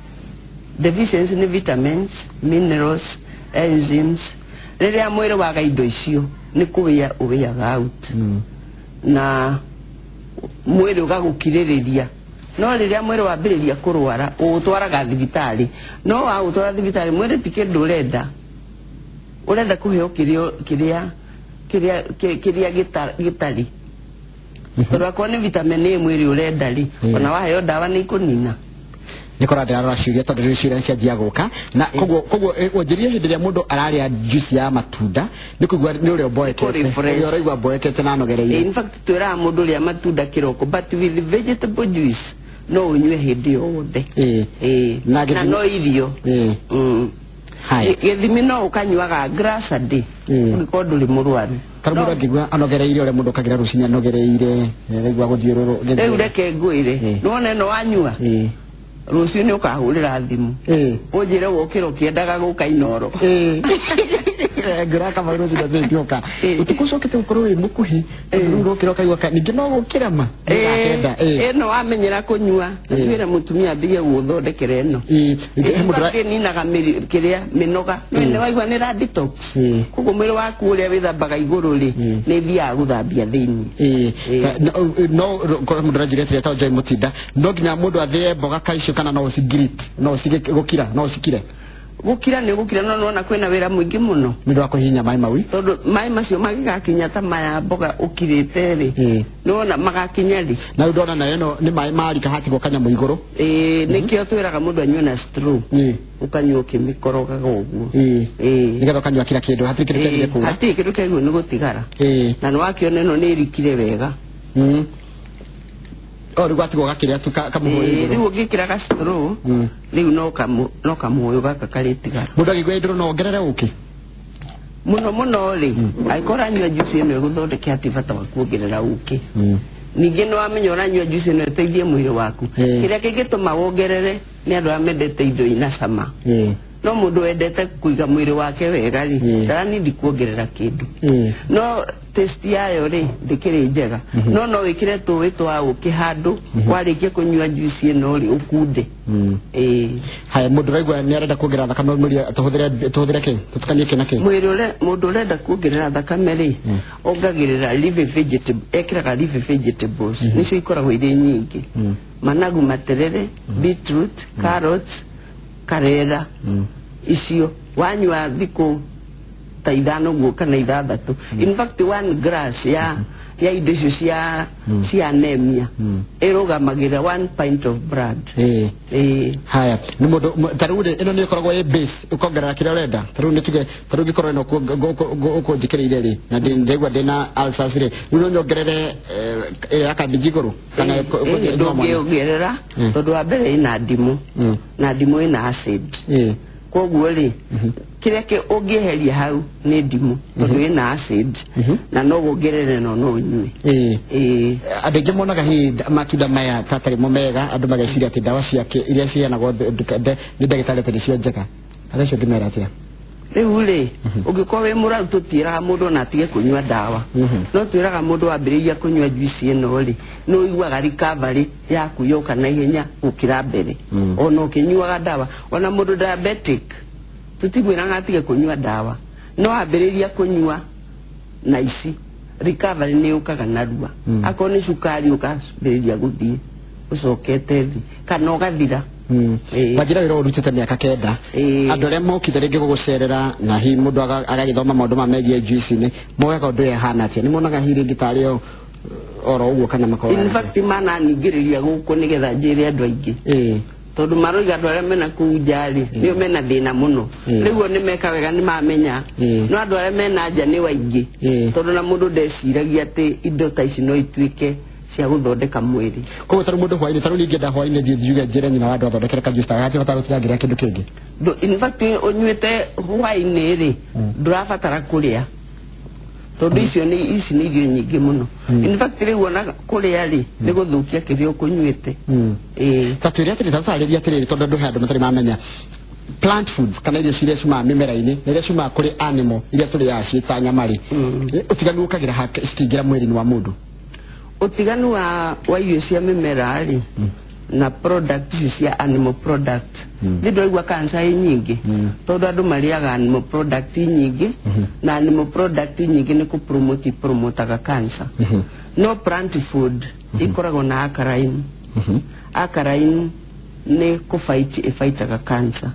deficiency nĩ vitamins, minerals, enzymes. Rĩrĩa mwĩrĩ waga indo icio, nĩ kũwĩa ũwĩaga out, na mwĩrĩ ũgagũkirĩrĩria. No rĩrĩa mwĩrĩ wambĩrĩria kũrwara, ũũtwaraga thibitarĩ. No waũtwara thibitarĩ, mwĩrĩ ti kĩndũ ũrenda, ũrenda kũheo kĩrĩa kĩrĩa kĩrĩa kĩrĩa gĩtarĩ, tondũ akorwo nĩ vitamin A mwĩrĩ ũrenda rĩ, ona waheo ndawa nĩ ikũnina. Nĩ korwo ndĩrarora ciũria, tondũ rĩu ciũria cianjia gũka. Na koguo wanjĩrire hĩndĩ ĩrĩa mũndũ ararĩa juice ya matunda nĩ kũigua nĩ ũrĩa ũmboekete. Kũ-refresh. Ũrĩa ũraigua mboekete na anogereire. In fact, twĩraga mũndũ ũrĩa matunda kĩroko, but with vegetable juice no ũnyue hĩndĩ yothe. Ĩĩ. Na na no irio. Haya. Gĩthimi no ũkanyuaga glass a day, ũngĩkorwo ndũrĩ mũrwaru. Tarĩ mũndũ angĩigua anogereire, ũrĩa mũndũ ũkagĩra rũcinĩ anogereire, araigua gũthiũrũrũ. Rĩu reke ngwĩre, nĩwona ĩno wanyua, rũciũ nĩ ũkahũrĩra thimũ ũnjĩre wokĩra ũkĩendaga gũka Inoro. Ngĩra kama rũcinĩ thĩtioka ũtukũ ũcokete gũkorwo wĩ mũkuhĩ, tondũ rĩu ũrokĩra ũkaigua ningĩ no gũkĩra ma kenda. Ĩno wamenyera kũnyua, twĩre mũtumia ambie gũthondekera ĩno. He mũndũ Ĩninaga kĩrĩa mĩnoga, nĩ waigua nĩ ra detox. Koguo mwĩrĩ waku ũrĩa wĩthambaga igũrũ rĩ, nĩ ĩthiaga gũthambia thĩinĩ. No korwo mũndũ aranjĩra atĩrĩ, ta Joy Mũtinda, no nginya mũndũ athĩe mboga kaicio kana no ũcigiriti, no ũcige gũkira, no ũcikire? Gũkira nĩ gũkira, no nĩwona kwĩna wĩra mũingĩ mũno. Nĩ ũndũ wa kũhihinya maĩ mau. Tondũ maĩ macio mangĩgakinya ta maya mboga ũkirĩte rĩ, nĩwona magakinya rĩ. Na rĩu ndona nayo ĩno nĩ maĩ marika hatigwo kanyamũ igũrũ. Ĩĩ, nĩkĩo twĩraga mũndũ anyue na straw, ũkanyua ũkĩmĩkorogaga ũguo. Nĩgetha ũkanyua kila kĩndũ, hatirĩ kĩndũ kĩagĩrĩire kũra. Hatirĩ kĩndũ kĩagĩrĩirwo nĩ gũtigara. Na nĩ wakĩona ĩno nĩ ĩrikire wega. O rĩu gwatigwo gakĩrĩa tu kamũhũyũ Ĩĩ, igũrũ. Rĩu ũngĩkĩra ga straw, rĩu no kamũhũyũ gaka karĩtigara. Mũndũ angĩigua ndũrũ no ongerere ũkĩ? Mũno mũno rĩ, angĩkorwo ũranyua juice ĩno ĩgũthondeke, hatirĩ bata wa kuongerera ũkĩ. Ningĩ nĩ wamenya ũranyua juice ĩno ĩteithie mwĩrĩ waku. Kĩrĩa kĩngĩtũma wongerere nĩ andũ arĩa mendete indo ina cama. No mũndũ wendete kũiga mwĩrĩ wake wega rĩ, ndaranindi kuongerera kĩndũ. No taste yayo rĩ, ndĩkĩrĩ njega. No wĩkĩre tũĩ twa ũkĩ handũ, warĩkia kũnyua juice ĩno rĩ, ũkunde. Ĩĩ. Haya, mũndũ ũraigua nĩ arenda kuongerera thakame mwĩrĩ, tũhũthĩre kĩ, tũtukanie kĩ na kĩ? Mwĩrĩ ũrĩa mũndũ ũrenda kuongerera thakame rĩ, ongagĩrĩra leafy vegetable, ekĩraga leafy vegetables, nĩcio ikoragwo irĩ nyingĩ. Managu, materere, beetroot, carrots, karera. Icio wanyua thikũ ta 5 ũguo kana 6, in fact one glass ya indo icio cia anemia ĩrũgamagĩrĩra one pint of blood. Ĩĩ. Haya, nĩ mũndũ ta rĩu rĩ, ĩno nĩ ĩkoragwo ĩ base ũkongerera kĩrĩa ũrenda. Ta rĩu nĩ tuge, ta rĩu ngĩkorwo ĩno ũkũnjĩkĩrĩire rĩ, na ndĩraigua ndĩna ulcers rĩ, rĩu no nyongerere ĩrĩa ya kambĩnji igũrũ kana ĩnyua mwanya? Ndũngĩongerera, tondũ wa mbere ĩna ndimũ, na ndimũ ĩna acid. Koguo rĩ, kĩrĩa ũngĩeheria hau nĩ ndimũ, tondũ ĩna acid, na no wongerere no ũnyue. Ĩĩ. Andũ aingĩ monaga hihi matunda maya ta tarĩ mo mega, andũ mageciria atĩ ndawa ciake iria ciheanagwo nĩ ndagĩtarĩ atĩ nĩcio njega. Andũ acio ũngĩmera atĩa? Rĩu rĩ, ũngĩkorwo wĩ mũrwaru, tũtiĩraga mũndũ ona atige kũnyua ndawa. No twĩraga mũndũ wambĩrĩria kũnyua juice ĩno rĩ, nĩ ũiguaga recovery yaku yoka na ihenya gũkĩra mbere, ona ũkĩnyuaga ndawa. Ona mũndũ diabetic tũtimwĩraga atige kũnyua ndawa, no ambĩrĩria kũnyua na ici, recovery nĩ yũkaga narua. Akorwo nĩ cukari, ũkambĩrĩria gũthiĩ ũcokete thĩ kana ũgathira. Ĩĩ. Wanjĩra wĩra ũrutĩte mĩaka 9. Ĩĩ. Andũ arĩa mokire rĩngĩ gũgũcerera, na hihi mũndũ agagĩthoma maũndũ ma megiĩ juice-inĩ, moyaga ũndũ ũyũ ahana atĩa? Nĩ monaga hihi rĩngĩ tarĩ o oro ũguo kana makoraga? In fact, mananingĩrĩria gũkũ nĩgetha njĩre andũ aingĩ, tondũ maroiga andũ arĩa mena kũu nja rĩ, nĩo mena thĩna mũno. Rĩu o nĩ meka wega, nĩ mamenya. No andũ arĩa mena nja nĩ waingĩ, tondũ na mũndũ ndeciragia atĩ indo ta ici no ituĩke. Cia gũthondeka mwĩrĩ. Koguo tarĩu mũndũ hwainĩ, tarĩu ningĩenda hwainĩ thiĩ njuge njĩre nyina wa andũ athondekere kajuice ta gaka, batara gũtinda ngĩrĩa kĩndũ kĩngĩ. In fact, ũnyuĩte hwainĩ rĩ, ndũrabatara kũrĩa tondũ icio nĩ ici nĩ irio nyingĩ mũno. In fact, rĩu ona kũrĩa rĩ, nĩ gũthũkia kĩrĩa ũkũnyuĩte. Ĩĩ. Ta twĩre atĩrĩ, ta tũtarĩrie atĩrĩrĩ, tondũ andũ he andũ matarĩ mamenya plant foods kana irio ciria ciumaga mĩmera-inĩ na iria ciumaga kũrĩ animal iria tũrĩaga ciĩ ta nyama rĩ, ũtiganu ũkagĩra ha citingĩra mwĩrĩ-inĩ wa mũndũ? Ũtiganu wa irio cia mĩmera rĩ na product ici cia animal product, nĩ ndwaigua cancer ĩ nyingĩ tondũ andũ marĩaga animal product nyingĩ, na animal product nyingĩ nĩ kũpromote promotaga cancer. No plant food ikoragwo na alkaline. Alkaline nĩ kũfight, ĩfightaga cancer.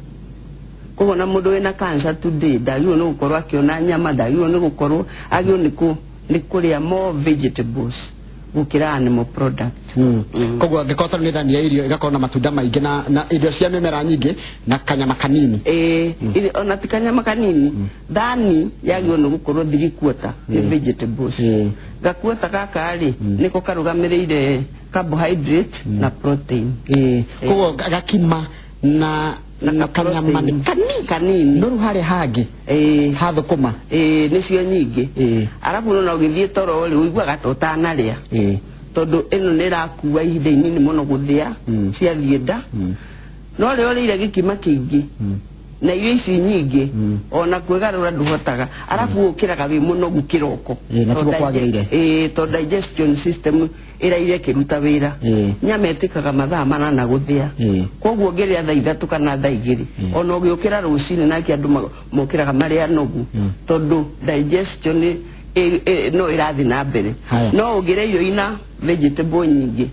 Koguo na mũndũ wĩna cancer today ndagĩrĩirwo nĩ gũkorwo akĩona nyama, ndagĩrĩirwo nĩ gũkorwo, agĩrĩirwo nĩ kũrĩa more vegetables gũkĩra animal product. Koguo angĩkorwo tarĩu nĩ thani ya irio ĩgakorwo na matunda maingĩ na irio cia mĩmera nyingĩ na kanyama kanini. Ĩĩ, ona ti kanyama kanini. Thani yagĩrĩirwo nĩ gũkorwo 3/4 nĩ vegetables. Gakuota gaka rĩ, nĩko karũgamĩrĩire carbohydrate na protein. Koguo gakima na kanyama nĩ kanini kanini. No rĩu harĩa hangĩ ha thũkũma. Ĩĩ, nĩcio nyingĩ. Arabu ona ũgĩthiĩ toro rĩ, ũiguaga ta ũtanarĩa tondũ ĩno nĩ ĩrakua ihinda inini mũno gũthĩa ciathiĩ nda. No rĩrĩa ũrĩire gĩkima kĩingĩ na irio ici nyingĩ, ona kwĩgarũra ndũhotaga, arabu ũkĩraga wĩ mũnogu kĩroko. Ĩĩ, na tiguo kwagĩrĩire. Ĩĩ, tondũ digestion system ĩraire ĩkĩruta wĩra. Nyama ĩtĩkaga mathaa 8 gũthĩa. Koguo ũngĩrĩa thaa 3 kana thaa 2, ona ũgĩũkĩra rũcinĩ, nake andũ mokĩraga marĩ anogu tondũ digestion no ĩrathiĩ na mbere. Haya. No ũngĩrĩa irio ina vegetable nyingĩ,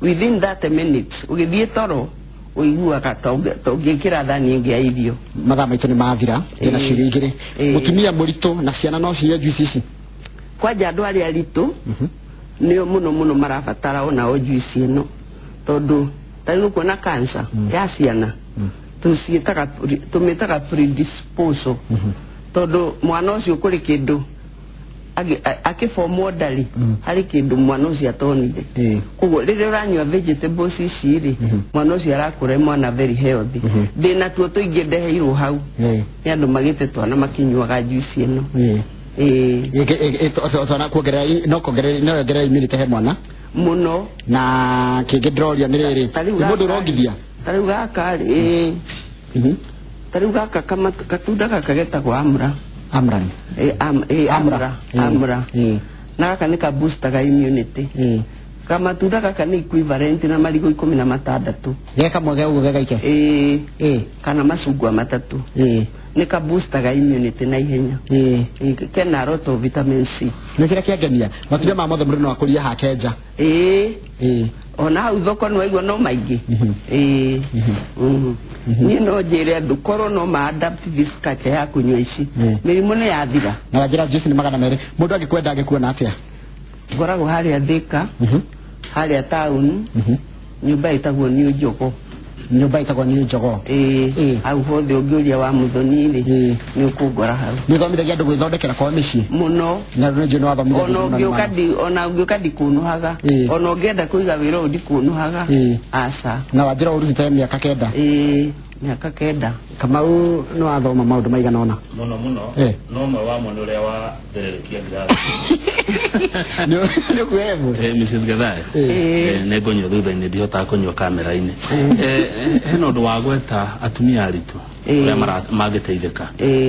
within 30 minutes ũgĩthiĩ toro ũiguaga ta ũngĩkĩra thani ĩngĩ ya irio. Mathaa maitũ nĩ mathira, ndĩna ciũria igĩrĩ. Mũtumia mũritũ na ciana no cinyue juice ici? Kwanja andũ arĩa aritũ nĩo mũno mũno marabatara onao juice ĩno, tondũ ta rĩu kuona cancer ya ciana, tũciĩtaga tũmĩtaga predisposal, tondũ mwana ũcio kũrĩ kĩndũ akĩbomwo ndarĩ, harĩ kĩndũ mwana ũcio atonire. Koguo rĩrĩa ũranyua vegetables ici rĩ, mwana ũcio arakũra e mwana very healthy. Ndĩna tuo tũingĩ ndeheirwo hau nĩ andũ magĩte twana makĩnyuaga juice ĩno. Ĩĩ. Twana kuongerera no kuongerera, no yongerera immunity he mwana? Mũno. Na kĩngĩ ndĩroria nĩ rĩrĩ, Ta rĩu nĩ mũndũ gaka- ũrongithia. Ta rĩu gaka rĩ, ĩĩ. Ta rĩu gaka katunda gaka getagwo amra. Amran. Ĩ, amra. Amra. Na gaka nĩ ka boostaga immunity. Kamatunda gaka nĩ equivalent na marigũ 16. Ge kamwe ge ũguo gegaike. Ĩĩ. Kana macungwa 3. Nĩ ka boostaga immunity na ihenya. Ĩ, kena a lot of vitamin C. Nĩ kĩrĩa kĩangenia, matunda ma mothe mũndũ no akũrie hake nja. Ĩĩ. Ona hau thoko nĩ waigua no maingĩ. Ĩĩ. Niĩ no njĩre andũ korwo no ma adapt this culture ya kũnyua ici, mĩrimũ nĩ yathira. Na wanjĩra juice nĩ 200. Mũndũ angĩkwenda angĩkuona atĩa? Ngoragwo harĩa Thika, harĩa town, nyũmba ĩtagwo New Jogoo. Nyũmba ĩtagwo New Jogoo. Ĩĩ. Hau hothe ũngĩũria wa Mũthoni rĩ, nĩ ũkũngora hau. Nĩ ũthomithagia andũ gwĩthondekera kwao mĩciĩ? Mũno. Na nĩ njũĩ nĩ wathomithia Ona andũ mũno. ũngĩũka ona ũngĩũka ndikũnũhaga. Ona ũngĩenda kũiga wĩra ũyũ ndikũnũhaga. Aca. Na wanjĩra ũrutĩte mĩaka 9. Ĩĩ, mĩaka 9. Kamau, nĩ wathoma maũndũ maigana ũna. Mũno mũno. No ũmwe wamo nĩ ũrĩa wa thererũkia ngirathi. Nĩ ũkuoya ĩmwe? Mrs. Gathai. Nĩ ngũnyua thutha-inĩ, ndihotaga kũnyua kamera-inĩ. Hena ũndũ wa gweta atumia aritũ ũrĩa mangĩteithĩka.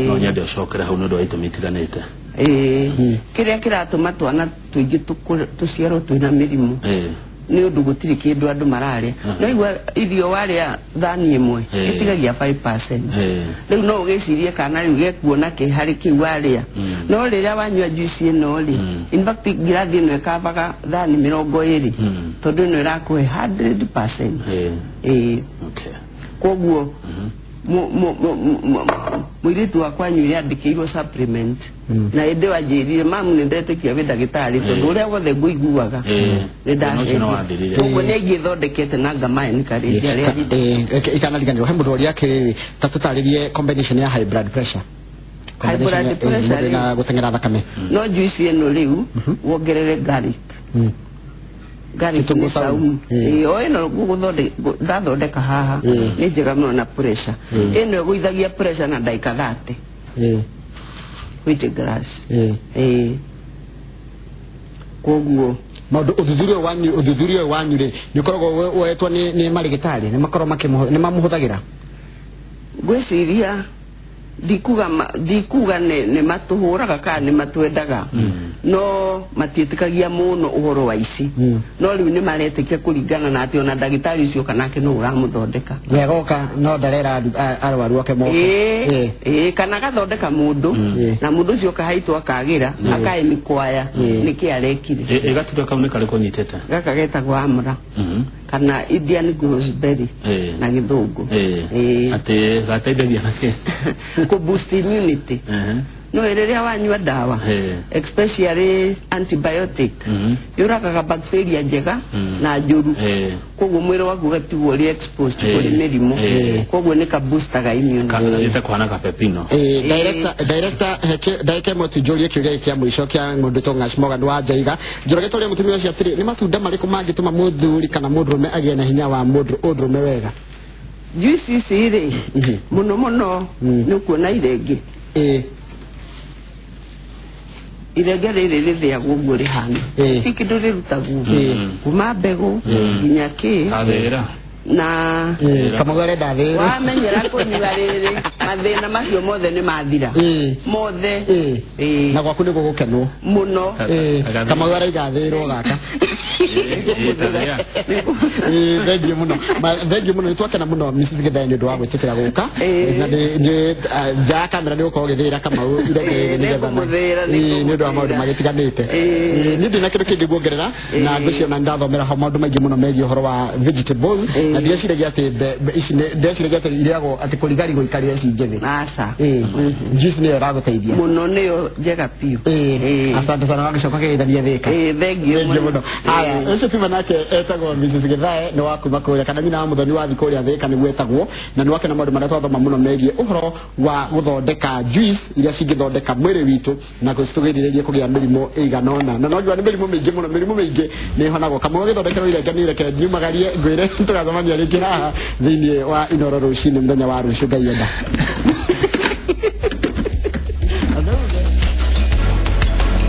No nyende ũcokere hau nĩ ũndũ wa itũmi itiganĩte. Ĩĩ. Kĩrĩa kĩratũma twana tũingĩ tũciarwo twĩna mĩrimũ nĩ ũndũ gũtirĩ kĩndũ andũ mararĩa. No igua irio warĩa thani ĩmwe, ĩtigagia 5%. Rĩu no ũgĩcirie kana rĩu gekuona kĩ harĩ kĩu warĩa. No rĩrĩa wanyua juice ĩno rĩ, in fact ngirathi ĩno ĩkavaga thani 20, tondũ ĩno ĩrakũhe 100%. Ĩĩ. Koguo mũirĩtu wakwa anyuire andĩkĩirwo supplement, na ĩndĩ wanjĩrire, "Mamu, nĩ ndetĩkia wĩ ndagĩtarĩ tondũ ũrĩa wothe ngũiguaga nĩ Thĩna ũcio nĩ ndacenjia." wathirire. Koguo nĩ aingĩthondekete na ngamaencourage arĩa Ikanariganĩrwo he mũndũ ũria atĩrĩrĩ, ta tũtarĩrie combination ya high blood pressure. High blood Combination ya- pressure mũndũ wĩna rĩ. gũteng'era thakame. No juice ĩno rĩu wongerere garlic. Garlic Kitunguu nĩ saumu. saumu. Ĩĩ. Ĩĩ, o ĩno ndathondeka haha Ĩĩ. nĩ njega mũno na pressure. Ĩĩ. Ĩno ĩgũithagia pressure na ndagĩka 30. Ĩĩ. Wheat grass. Ĩĩ. Ĩĩ, koguo Maũndũ ũthuthuria ũyũ wanyu rĩ, nĩ ũkoragwo woetwo nĩ marĩgĩtarĩ, nĩ makoragwo nĩ mamũhũthagĩra? Ngwĩciria ndikuga nĩ matũhũraga kana nĩ matwendaga, no matiĩtĩkagia mũno ũhoro wa ici. No rĩu nĩ maretĩkia kũringana na atĩ ona ndagĩtarĩ ũcio kanake no ũramũthondeka. Wegoka no ndarera arwaru ake moke. Ĩĩ. Ĩĩ. Ĩĩ, kana agathondeka mũndũ na mũndũ ũcio kahaitwo akagĩra akae mĩkwaya. Nĩkĩ arekire? Ĩgatura kau nĩ karĩkũ nyitĩte? Gaka getagwo amra kana Indian gooseberry na gĩthũngũ. Ĩĩ. Atĩ gateithagia na kĩ? Kũ boost immunity. No rĩrĩa wanyua ndawa, especially antibiotic, yũragaga bacteria njega na njũru. Koguo mwĩrĩ waku ũgatigwo ũrĩ exposed kũrĩ mĩrimũ. Koguo nĩ ka boostaga immunity. Ĩte kũhana kapepino. Ĩĩ, director, heke ndagĩka ĩmwe tu njũrie kĩũria gĩkĩ kĩa mũico kĩa mũndũ tũ Ngash Morgan wa Njaiga. Njoroge tũrĩa mũtumia ũcio atĩrĩ, nĩ matunda marĩkũ mangĩtũma mũthuri kana mũndũrũme agĩe na hinya wa mũndũ ũndũrũme wega? Juice ici rĩ, mũno mũno nĩ ũkuona irenge. Irenge rĩrĩ rĩthĩagwo ũguo rĩhana, ti kĩndũ rĩrutagwo kuma mbegũ nginya kĩ Kathĩra. Na Kamau arenda thĩrĩ. Wamenyera kũnyua rĩrĩ, mathĩna macio mothe nĩ mathira mothe. Ĩĩ. Na gwaku nĩ gũgũkenwo. Mũno. Kamau araiga thĩrwo gaka. Ĩĩ, Ĩĩ, thengiũ mũno. Thengiũ mũno, nĩ twakena mũno, Mrs. Githae, nĩ ũndũ wa gwĩtĩkĩra gũka. Na nĩ nja ya kamera nĩ gũkorwo ũgĩthĩĩra Kamau irenge rĩrĩ nĩgetha Nĩngũmũthĩĩra, Ĩĩ, nĩ ũndũ wa maũndũ nĩngũmũthĩĩra. magĩtiganĩte. Ĩĩ, niĩ ndina kĩndũ kĩngĩ nguongerera na ngwĩciria na nĩndathomera ho maũndũ maingĩ mũno megiĩ ũhoro wa vegetables. Na ndĩreciragia atĩ ici ndĩreciragia atĩ irĩagwo atĩ kũrigarigwo ikarĩa ici njĩthĩ. Aca. Ĩĩ, juice nĩyo ĩragũteithia. Mũno, nĩyo njega biũ. Ĩĩ, asante sana, wagĩcoka kĩgeithania Thĩka. Ĩĩ, thengiũ. Thengiũ mũno. Aya, Ĩĩ. ũcio tuma nake etagwo Mrs. Githae, nĩ wa kuma kũrĩa kana nyina wa Mũthoni wa kũrĩa Thĩka nĩguo etagwo, na nĩ wakena maũndũ marĩa twathoma mũno megiĩ ũhoro wa gũthondeka juice iria cingĩthondeka mwĩrĩ witũ na gũcitũgirĩrĩrie kũgĩa mĩrimũ ĩigana ũna, na no ngiuga nĩ mĩrimũ mĩingĩ mũno, mĩrimũ mĩingĩ nĩ ĩhonagwo. Kamau agĩthondekerwo irenge nĩ reke nyumagarie ngwĩre tũgacemania rĩngĩ haha thĩinĩ wa Inoro rũcinĩ mũthenya wa rũciũ, Ngai enda.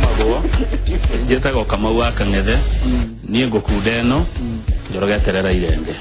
Maguo njĩtagwo Kamau wa Kang'ethe, niĩ ngũkunda ĩno, Njoroge eterera irenge.